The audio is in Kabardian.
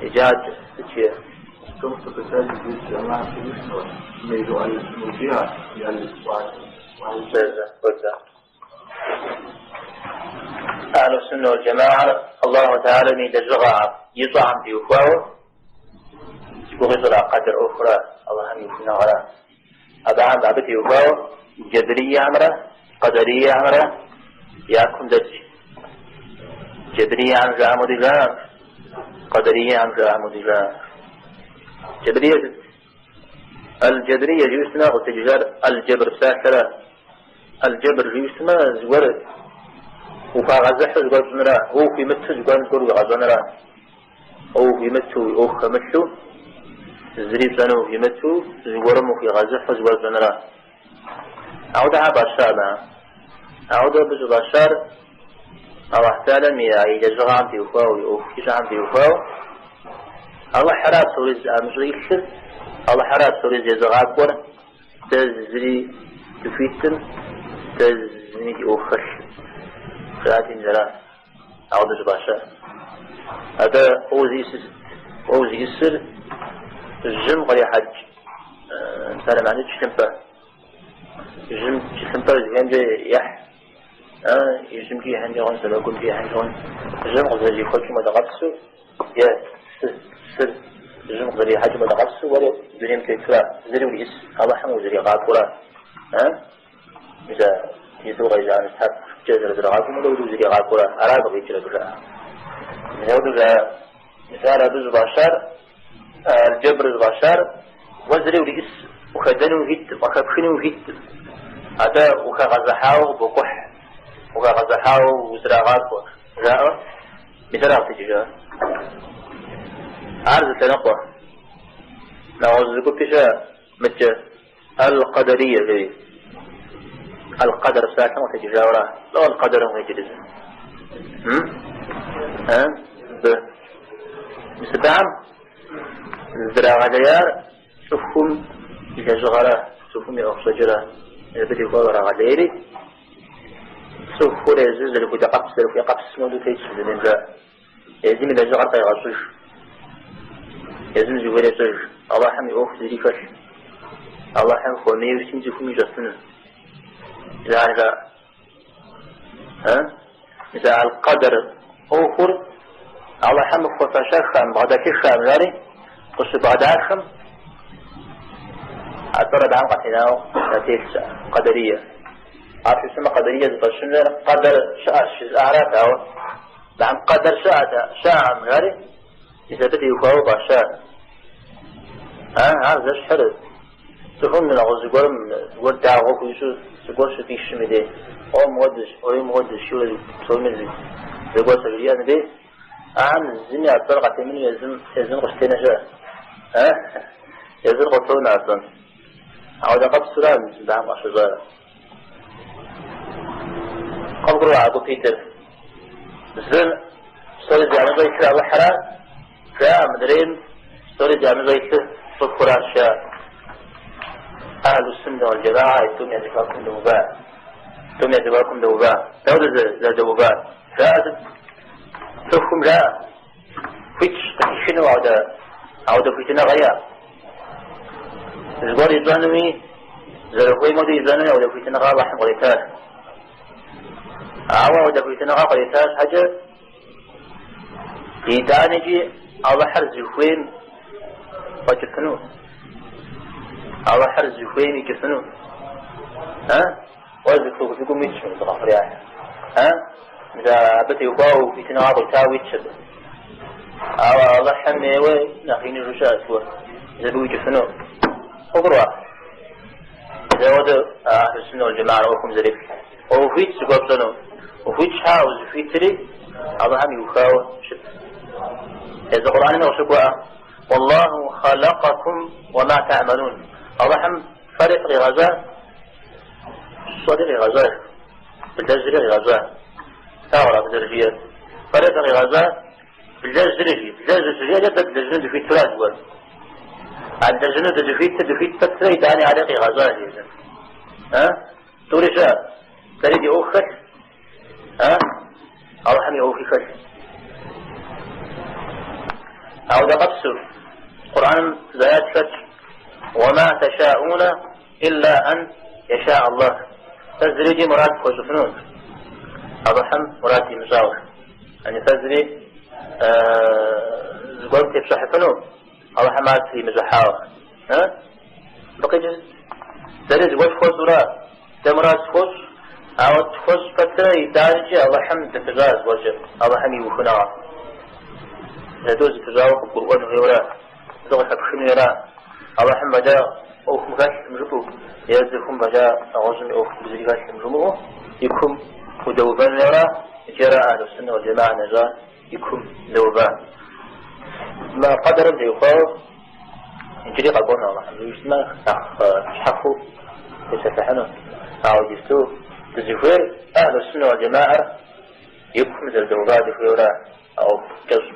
Иджы адэкӏэ сыт жиӏэр? В том, что касается действия Аллаха Всевышнего между аль-Мурджиа и аль-Ваида. أهل السنة والجماعة الله تعالى и лэжьыгъэхэм, ищӏэхэм теухуауэ зи гугъу ищӏыр а къэдэр ӏуэхура, Аллахьым и ухыныгъэра. Абыхэм абы теухуауэ джэбрияхэмрэ къэдэрияхэмрэ я кум дэтщ. Джэбрияхэм жаӏэм хуэдэу жаӏэм, къэдэрияхэм жаӏэм хуэдэу жаӏэм. Джэбрия сыт? Аль-джэбрия жиӏэу щытмэ, къызытекӏыжар аль-джэбр псалъэра. Аль-джэбр жиӏэу щытмэ, зыгуэр ухагъэзыхьу зыгуэр пщӏынра, уэ ухуимыту зыгуэрым зыгуэр уигъэщӏэнра. Уэ ухуимыту, уи ӏуэху хэмылъу, зыри пщӏэну ухуимыту, зыгуэрым ухигъэзыхьу зыгуэр пщӏэнра. Ауэдэ хьэ фӏаща абы? Ауэдэ абы щӏыфӏащар Аллахь Тэхьэлам и лэжьыгъэхэм теухуауэ, и ӏуэху ищӏэхэм теухуауэ, Алыхьыра псори зи ӏэмыщӏэ илъыр, Алыхьыра псори зезыгъакӏуэр, дэ зыри дыхуитым, дэ зыми ди ӏуэху хэлъым. Жаӏати, мис ара ауэдэ щӏыфӏащар. Атӏэ ӏуэху зиӏысыр сыт? ӏуэху зиӏысыр жьым кърихьэкӏ псалъэм мыхьэнэ тхылъымпӏэ. Жьым тхылъымпӏэр зыхуеймкӏэ ехь. Ижьымкӏи ихьынкӏи хъун, сэмэгумкӏи ихьынкӏи хъун. Жьым къызэрихуэкӏым хуэдэ къэпсу, е псыр жьым къызэрихьэкӏым хуэдэ къэпсу, уэри дунейм тетура, зыри уриӏыс, Алыхьым узэригъакӏуэра. Мис а езыр къежьа нысхьэпкӏэ зэрызэригъакӏуэм хуэдэу узэригъакӏуэра, ара абы къикӏыр абы жаӏэ. Мис апхуэдэу жаӏэ. Мис ар абы щӏыфӏащар, аль-джэбр щӏыфӏащар, уэ зыри уриӏыс, ухэдэну ухуиткъым, къыхэпхыну ухуиткъым. Атӏэ ухагъэзыхьауэ къыбокӏухь, ухагъэзыхьауэ узэрагъакӏуэ, жаӏэ. Мис ара къытекӏыжар. Ар зы лъэныкъуэ. Нэгъуэщӏ зы гупи щыӏэ мыдкӏэ. Аль-Къэдэрие жери. Аль-Къэдэр псалъэм къытекӏыжауэра? Лӏо Аль-Къэдэрым къикӏыр? М? Э? Б. Мис абыхэм здрагъэлеяр цӏыхум и лэжьыгъэра, цӏыхум и ӏуэхущӏэкӏэра. Абы теухуауэ ирагъэлейри, цӏыхур езыр зэрыхудэкъэпс, зэрыхуей къэпсым хуэдэу тетщ дунейм жаӏэ. Езым и лэжьыгъэр къегъэщӏыж. Езым зыхуейр ещӏэж. Аллахьым и ӏуэху зыри хэлъ. Аллахьым хуэмейуэ щытми цӏыхум ищӏэфыну. Мис ар жаӏэ. Мис а аль-къэдэр ӏуэхур Аллахьым хуэфэщэххэм, бгъэдэлъыххэм, жари, къыщыбгъэдахэм, а цӏэр абыхэм къатенауэ ятелъщ къэдэрие. Ар щысымэ къэдэрие зыфӏэщыныр къэдэр щыӏэщ жызыӏарат, ауэ Абыхэм къэдэр щыӏэкъым, жари, мис абы теухуауэ фӏаща. Ар зэщхьыр цӏыхум нэгъуэщӏ зыгуэрым зыгуэр дагъуэ хуищӏу зыгуэр щыфӏищым и дей, о мыуэдыщ, ой мыуэдыщ, жиӏэурэ псоми зыгуэр щажриӏэм и дей, ахэм зыми а цӏэр къатемыну езым езым къыщытенэ щыӏэ. Езыр къытонэ а цӏэм. Ауэдэ къэпсура мыбыхэм къащыщӏар? Къывгурыӏуа а гупитӏыр? Зыр псори зи ӏэмыщӏэ илъыр Алыхьра? Жаӏэ, мыдрейм псори зи ӏэмыщӏэ илъыр цӏыхуращ, жаӏэ. Ахьлу суннэ уал джэмаӏэ тӏум я зэхуакум дэува. Тӏум я зэхуакум дэува. Дауэ зэрыдэувар? Жаӏэ сыт? Цӏыхум жаӏэ. Хуитщ къыхихыну ауэдэ, ауэдэ хуитыныгъэ иӏэ. Зыгуэр ищӏэнуми, зэрыхуейм хуэдэу ищӏэнуми ауэдэ хуитыныгъэ Алыхьым къритащ. Ауэ ауэдэ хуитыныгъэ кърита щхьэкӏэ, итӏанэкӏи Алыхьыр зыхуейм фӏэкӏыфыну, Алыхьыр зыхуейм икӏыфыну. А? Уэ зы круг цӏыкӏум уитщ мы дыкъэхъуряхь. А? Мис абы теухуауэ хуитыныгъэ къуитауэ уитщ абы. Ауэ Алыхьым ейуэ нэхъ иныжу щыӏэщ зыгуэр. Мис абы уикӏыфыну. Къывгурыӏуа? Мис ауэдэу Ахьлу суннэ уал джэмаӏэр ӏуэхум зэреплъ. Уэ ухуитщ зыгуэр пщӏэну. Ухуит щхьа узыхуитри Алыхьым иухауэ щыт. Езы Къурӏэнми къыщыкӏуа Уаллаху халакъакум уа ма та'малун. Алыхьым фэри фыкъигъэщӏа, фщӏэри къигъэщӏа, влэжьри къигъэщӏа. Лъагъурэ абы зэрыжиӏэр? Фэри фыкъигъэщӏа, влэжьри жи. Влэжьыр щыжиӏэкӏэ дэ длэжьыну дыхуитуращ зыгуэр. А длэжьыну дызыхуитыр дыхуит пэтрэ итӏани ари къигъэщӏа жи езым. А? Тӏури щыӏэ? Дэри ди ӏуэху хэлъ? А? Алыхьым и ӏуэхуи хэлъ. Ауэ къэпсу Къурӏэным зы аят хэтщ, Уама тэшаӏуна илла ан яша Аллах. Фэ зырикӏи мурад фхуэщӏыфынукъым, Алыхьым мурад имыщӏауэ. Яни фэ зыри зыгуэрым тепщӏыхьыфынукъым, Алыхьым ар тримыщӏыхьауэ. Мыбы къикӏыр сыт? Дэри зыгуэр тхуэщӏурэ, дэ мурад тхуощӏ, ауэ тхуэщӏ пэтрэ итӏанэкӏи Алыхьым дыпыщӏа зыгуэркӏэ, Алыхьым и ухыныгъэ. Зэдэу зыпыщӏауэ къыбгурыӏуэн хуейуэрэ, зы къыхэпхын хуейра? Алыхьым фӏэкӏа ӏуэхум хэлъым жыпӏэу, е цӏыхум фӏэкӏа нэгъуэщӏым и ӏуэхум зыри хэлъым жумыӏэу, и кум удэувэн хуейуэрэ, иджы ара Ахьлу Суннэ уал Джэмаӏэм ещӏа и кум дэува. Мы къэдэрым теухуауэ иджыри къэкӏуэну Алыхьым жиӏэмэ, нэхъ щхьэхуэу тепсэлъыхьыну. Ауэ иджыпсту дызыхуейр Ахьлу Суннэ уал Джэмаӏэр и кум зэрыдэува дыхуейуэрэ а ӏуэху кӏэщӏ.